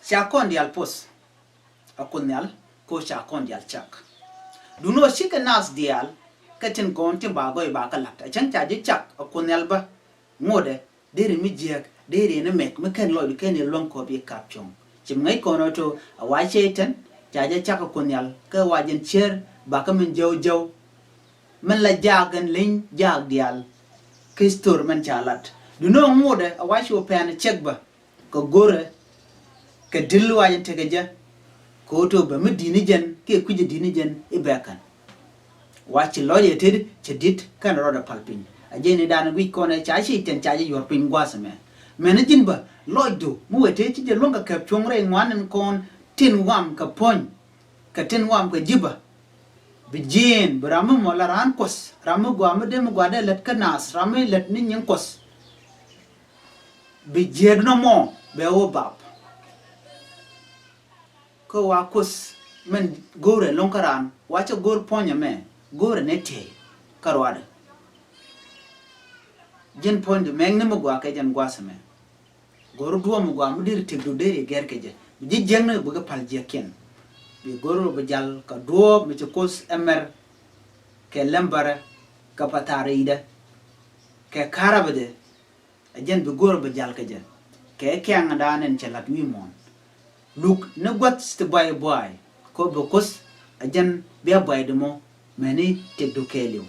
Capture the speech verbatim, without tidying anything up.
Ca kɔn diaal poth ɛ Kuoth Nhial, kɛ ɣöö ca kɔn diaal cak. Duŋni ɣöö cikɛ naath diaal kɛ tin kɔn tin ba gɔɔy ba kɛ la̱t. Ɛ cäŋ ca ji̱ cak ɛ Kuoth Nhial bä, ŋotdɛ deri mi jiääk, deri ni mɛk mi /ken lɔcdu /ken yɛ luäŋ kɔp yɛ kap cuɔ̱ŋ. Ci mi ŋäc kɔn ɣöö to ɛ wa Cɛy-tan ca jɛ cak ɛ Kuoth Nhial, kä wa jɛn cier bakä min jäw jäw, min la jaak ɛn leny jaak diaal kä history min ca lat. Duŋni ɣöö ŋotdɛ ɛ wa cu pɛn cɛk bä kɛ go̱rɛ, kɛ di̱l wa jɛn tekɛ jɛ, kɛ ɣöö to bɛ mi di̱t ni jɛn kiɛ kui̱c di̱t ni jɛn i̱ bɛ kän. Wa ci lɔc ɛ tëëdi cɛ di̱t kɛn rɔɔdɛ pal piny. A jɛn i̱ dan guic kɔn ɛ ca Cɛy-tan ca jɛ yuɔr piny gua̱a̱th ɛmɛ. Mɛn ni ji̱n bä lɔcdu mi wëë tëë ci jɛ luäŋ kɛ kap cuɔ̱ŋ rɛy ŋuan ɛn kɔn tin wam kɛ puɔ̱ny, kɛ tin wam kɛ ji̱ bä. Bi jiɛɛn, bi ram mi mɔ la raan Kuɔth, ram mi gɔaa mi dee mi gɔaa dee lät kä naath, ram mi lät ni nyin Kuɔth. Bi jiääk nɔmɔ bɛ wä bap. Kä wa Kuoth min go̱o̱rɛ lo̱ŋ kä raan, wa cä go̱o̱r puɔ̱ny ɛmɛ, go̱o̱rɛ ni tëë kä ruaadɛ. Ji̱n puɔ̱nydu mɛŋni mi gɔaa kɛ jɛn gua̱a̱th ɛmɛ. Go̱r duɔ̱ɔ̱p mi gɔaa mi deri tëkdu deri gɛr kɛ jɛ. Bi ji̱ jiäkni bikɛ pal jiäkiɛn. Bi go̱r bi jal kɛ duɔ̱ɔ̱p mi ci Kuoth ɛ mɛr, kɛ lɛmbärɛ, kɛ pa̱thaar rɛydɛ, kɛ ka̱ra̱bädɛ. Ɛ jɛn bi go̱r bi jal kɛ jɛ kɛ kɛ̈ŋdan in cɛ la̱t wi̱i̱ muɔ̱ɔ̱n. Luk ni gua̱th ti buay buay, kɛ ɣöö bi Kuoth ɛ jɛn bia buaydu mɔ mɛni tëkdu kɛɛliw.